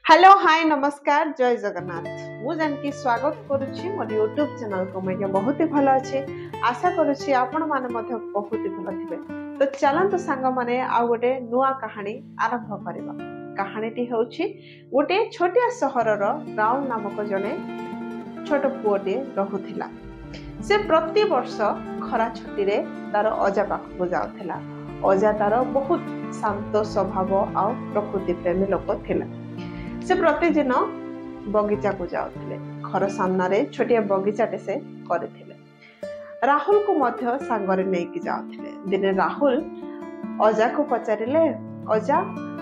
Hello, ହାଏ, ନମସ୍କାର, ଜୟ ଜଗନ୍ନାଥ। ମୁଁ ଜାନକୀ ସ୍ୱାଗତ କରୁଛି ମୋର ୟୁଟ୍ୟୁବ୍ ଚ୍ୟାନେଲକୁ। ମୁଁ ଆଜ୍ଞା ବହୁତ ହି ଭଲ ଅଛି। ଆଶା କରୁଛି ଆପଣମାନେ ମଧ୍ୟ ବହୁତ ହି ଭଲ ଥିବେ। ତ ଚାଲନ୍ତୁ ସାଙ୍ଗମାନେ, ଆଉ ଗୋଟେ ନୂଆ କାହାଣୀ ଆରମ୍ଭ କରିବା। କାହାଣୀଟି ହେଉଛି, ଗୋଟିଏ ଛୋଟିଆ ସହରର ରାଉଲ ନାମକ ଜଣେ ଛୋଟ ପୁଅଟିଏ ରହୁଥିଲା। ସେ ପ୍ରତିବର୍ଷ ଖରା ଛୁଟିରେ ତାର ଅଜା ପାଖକୁ ଯାଉଥିଲା। ଅଜା ତାର ବହୁତ ଶାନ୍ତ ସ୍ୱଭାବ ଆଉ ପ୍ରକୃତି ପ୍ରେମୀ ଲୋକ ଥିଲା। ସେ ପ୍ରତିଦିନ ବଗିଚାକୁ ଯାଉଥିଲେ। ଘର ସାମ୍ନାରେ ଛୋଟିଆ ବଗିଚାଟେ ସେ କରିଥିଲେ। ରାହୁଲକୁ ମଧ୍ୟ ସାଙ୍ଗରେ ନେଇକି ଯାଉଥିଲେ। ଦିନେ ରାହୁଲ ଅଜାକୁ ପଚାରିଲେ, "ଅଜା,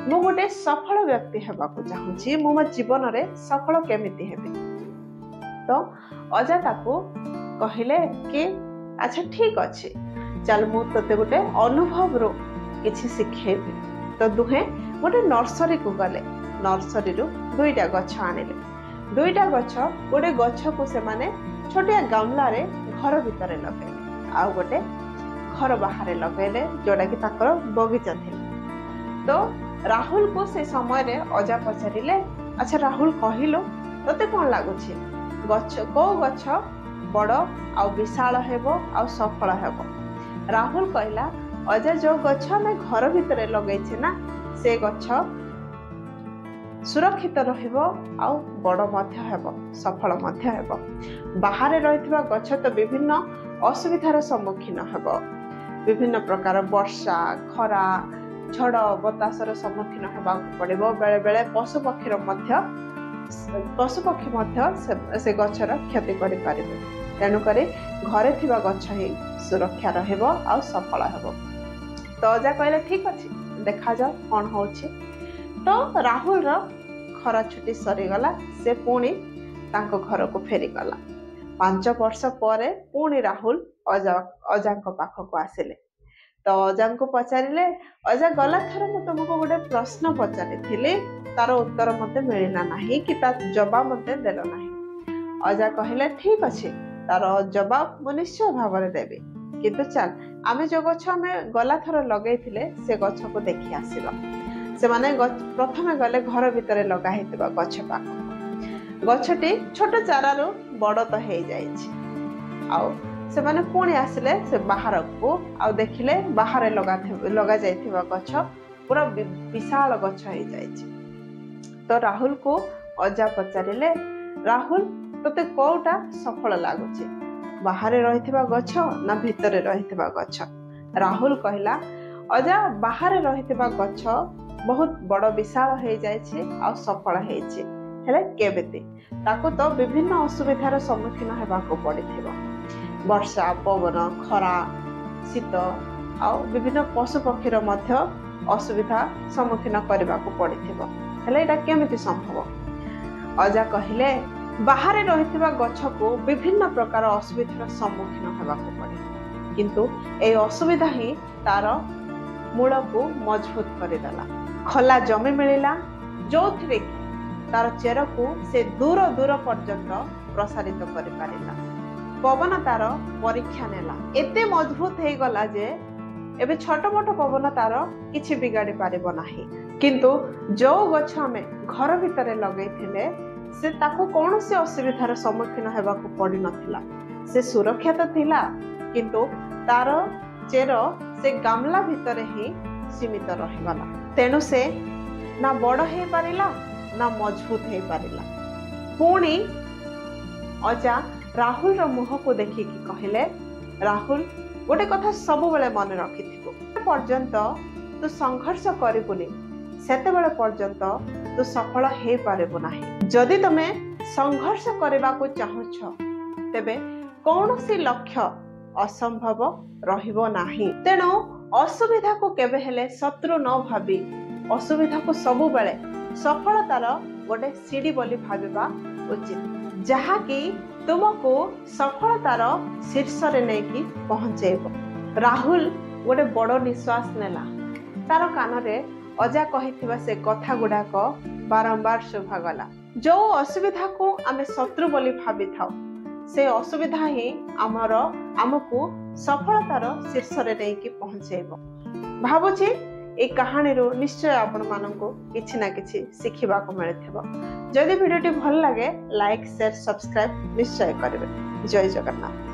ମୁଁ ଗୋଟେ ସଫଳ ବ୍ୟକ୍ତି ହେବାକୁ ଚାହୁଁଛି। ମୁଁ ମୋ ଜୀବନରେ ସଫଳ କେମିତି ହେବି?" ତ ଅଜା ତାକୁ କହିଲେ କି, "ଆଚ୍ଛା, ଠିକ ଅଛି, ଚାଲ, ମୁଁ ତୋତେ ଗୋଟେ ଅନୁଭବରୁ କିଛି ଶିଖେଇବି।" ତ ଦୁହେଁ ଗୋଟେ ନର୍ସରୀକୁ ଗଲେ। ନର୍ସରୀରୁ ଦୁଇଟା ଗଛ ଆଣିଲେ। ଦୁଇଟା ଗଛ, ଗୋଟେ ଗଛକୁ ସେମାନେ ଛୋଟିଆ ଗାମଲାରେ ଘର ଭିତରେ ଲଗେଇଲେ, ଆଉ ଗୋଟେ ଘର ବାହାରେ ଲଗେଇଲେ, ଯୋଉଟାକି ତାଙ୍କର ବଗିଚା ଥିଲା। ତ ରାହୁଲକୁ ସେ ସମୟରେ ଅଜା ପଚାରିଲେ, "ଆଚ୍ଛା ରାହୁଲ, କହିଲୁ, ତୋତେ କଣ ଲାଗୁଛି, ଗଛ କୋଉ ଗଛ ବଡ ଆଉ ବିଶାଳ ହେବ ଆଉ ସଫଳ ହେବ?" ରାହୁଲ କହିଲା, "ଅଜା, ଯୋଉ ଗଛ ଆମେ ଘର ଭିତରେ ଲଗେଇଛେ ନା, ସେ ଗଛ ସୁରକ୍ଷିତ ରହିବ ଆଉ ବଡ ମଧ୍ୟ ହେବ, ସଫଳ ମଧ୍ୟ ହେବ। ବାହାରେ ରହିଥିବା ଗଛ ତ ବିଭିନ୍ନ ଅସୁବିଧାର ସମ୍ମୁଖୀନ ହେବ। ବିଭିନ୍ନ ପ୍ରକାର ବର୍ଷା, ଖରା, ଝଡ଼ ବତାସର ସମ୍ମୁଖୀନ ହେବାକୁ ପଡ଼ିବ। ବେଳେ ବେଳେ ପଶୁପକ୍ଷୀ ମଧ୍ୟ ସେ ଗଛର କ୍ଷତି କରିପାରିବେ। ତେଣୁକରି ଘରେ ଥିବା ଗଛ ହିଁ ସୁରକ୍ଷା ରହିବ ଆଉ ସଫଳ ହେବ।" ତ ଅଜା କହିଲେ, "ଠିକ ଅଛି, ଦେଖାଯାଉ କଣ ହଉଛି।" ତ ରାହୁଲର ଖରା ଛୁଟି ସରିଗଲା। ସେ ପୁଣି ତାଙ୍କ ଘରକୁ ଫେରିଗଲା। 5 ବର୍ଷ ପରେ ପୁଣି ରାହୁଲ ଅଜାଙ୍କ ପାଖକୁ ଆସିଲେ। ତ ଅଜାଙ୍କୁ ପଚାରିଲେ, "ଅଜା, ଗଲା ଥର ମୁଁ ତୁମକୁ ଗୋଟେ ପ୍ରଶ୍ନ ପଚାରିଥିଲି, ତାର ଉତ୍ତର ମତେ ମିଳିଲା ନାହିଁ କି ତା ଜବାବ ମତେ ଦେଲ ନାହିଁ।" ଅଜା କହିଲେ, "ଠିକ ଅଛି, ତାର ଜବାବ ମୁଁ ନିଶ୍ଚୟ ଭାବରେ ଦେବି। କିନ୍ତୁ ଚାଲ, ଆମେ ଯୋଉ ଗଛ ଆମେ ଗଲା ଥର ଲଗେଇଥିଲେ, ସେ ଗଛକୁ ଦେଖି ଆସିବା।" ସେମାନେ ପ୍ରଥମେ ଗଲେ ଘର ଭିତରେ ଲଗା ହେଇଥିବା ଗଛ ପାଖକୁ। ଗଛଟି ଛୋଟ ଚାରାରୁ ବଡ ତ ହେଇଯାଇଛି। ଆଉ ସେମାନେ ପୁଣି ଆସିଲେ ସେ ବାହାରକୁ ଆଉ ଦେଖିଲେ ବାହାରେ ଲଗା ଯାଇଥିବା ଗଛ ପୁରା ବିଶାଳ ଗଛ ହେଇଯାଇଛି। ତ ରାହୁଲକୁ ଅଜା ପଚାରିଲେ, "ରାହୁଲ, ତୋତେ କୋଉଟା ସଫଳ ଲାଗୁଛି, ବାହାରେ ରହିଥିବା ଗଛ ନା ଭିତରେ ରହିଥିବା ଗଛ?" ରାହୁଲ କହିଲା, "ଅଜା, ବାହାରେ ରହିଥିବା ଗଛ ବହୁତ ବଡ ବିଶାଳ ହେଇଯାଇଛି ଆଉ ସଫଳ ହେଇଛି।" "ହେଲେ କେମିତି? ତାକୁ ତ ବିଭିନ୍ନ ଅସୁବିଧାର ସମ୍ମୁଖୀନ ହେବାକୁ ପଡିଥିବ। ବର୍ଷା, ପବନ, ଖରା, ଶୀତ ଆଉ ବିଭିନ୍ନ ପଶୁ ପକ୍ଷୀର ମଧ୍ୟ ଅସୁବିଧା ସମ୍ମୁଖୀନ କରିବାକୁ ପଡିଥିବ। ହେଲେ ଏଇଟା କେମିତି ସମ୍ଭବ?" ଅଜା କହିଲେ, "ବାହାରେ ରହିଥିବା ଗଛକୁ ବିଭିନ୍ନ ପ୍ରକାର ଅସୁବିଧାର ସମ୍ମୁଖୀନ ହେବାକୁ ପଡେ, କିନ୍ତୁ ଏଇ ଅସୁବିଧା ହିଁ ତାର ମୂଳକୁ ମଜବୁତ କରିଦେଲା। ଖୋଲା ଜମି ମିଳିଲା, ଯୋଉଥିରେ କି ତାର ଚେରକୁ ସେ ଦୂର ଦୂର ପର୍ଯ୍ୟନ୍ତ ପ୍ରସାରିତ କରିପାରିଲା। ପବନ ତାର ପରୀକ୍ଷା ନେଲା। ଏତେ ମଜବୁତ ହେଇଗଲା ଯେ ଏବେ ଛୋଟ ମୋଟ ପବନ ତାର କିଛି ବିଗାଡ଼ି ପାରିବ ନାହିଁ। କିନ୍ତୁ ଯୋଉ ଗଛ ଆମେ ଘର ଭିତରେ ଲଗେଇଥିଲେ, ସେ ତାକୁ କୌଣସି ଅସୁବିଧାର ସମ୍ମୁଖୀନ ହେବାକୁ ପଡିନଥିଲା। ସେ ସୁରକ୍ଷା ତ ଥିଲା, କିନ୍ତୁ ତାର ଚେର ସେ ଗାମଲା ଭିତରେ ହିଁ ସୀମିତ ରହିଗଲା। ତେଣୁ ସେ ନା ବଡ ହେଇପାରିଲା, ନା ମଜବୁତ ହେଇପାରିଲା।" ପୁଣି ଅଜା ରାହୁଲର ମୁହଁକୁ ଦେଖିକି କହିଲେ, "ରାହୁଲ, ଗୋଟେ କଥା ସବୁବେଳେ ମନେ ରଖିଥିବୁ। ପର୍ଯ୍ୟନ୍ତ ତୁ ସଂଘର୍ଷ କରିବୁନି, ସେତେବେଳେ ପର୍ଯ୍ୟନ୍ତ ତୁ ସଫଳ ହେଇପାରିବୁ ନାହିଁ। ଯଦି ତମେ ସଂଘର୍ଷ କରିବାକୁ ଚାହୁଁଛ, ତେବେ କୌଣସି ଲକ୍ଷ୍ୟ ଅସମ୍ଭବ ରହିବ ନାହିଁ। ତେଣୁ ଅସୁବିଧାକୁ କେବେ ହେଲେ ଶତ୍ରୁ ନ ଭାବି ଅସୁବିଧାକୁ ସବୁବେଳେ ସଫଳତାର ଗୋଟେ ସିଡ଼ି ବୋଲି ଭାବିବା ଉଚିତ, ଯାହାକି ତୁମକୁ ସଫଳତାର ଶୀର୍ଷରେ ନେଇକି ପହଞ୍ଚେଇବ।" ରାହୁଲ ଗୋଟେ ବଡ଼ ନିଶ୍ୱାସ ନେଲା। ତାର କାନରେ ଅଜା କହିଥିବା ସେ କଥା ଗୁଡାକ ବାରମ୍ବାର ଶୁଭାଗଲା। ଯୋଉ ଅସୁବିଧାକୁ ଆମେ ଶତ୍ରୁ ବୋଲି ଭାବିଥାଉ, ସେ ଅସୁବିଧା ହିଁ ଆମକୁ ସଫଳତାର ଶୀର୍ଷରେ ନେଇକି ପହଞ୍ଚେଇବ। ଭାବୁଛି, ଏଇ କାହାଣୀରୁ ନିଶ୍ଚୟ ଆପଣମାନଙ୍କୁ କିଛି ନା କିଛି ଶିଖିବାକୁ ମିଳିଥିବ। ଯଦି ଭିଡ଼ିଓଟି ଭଲ ଲାଗେ, ଲାଇକ୍, ସେୟାର, ସବସ୍କ୍ରାଇବ୍ ନିଶ୍ଚୟ କରିବେ। ଜୟ ଜଗନ୍ନାଥ।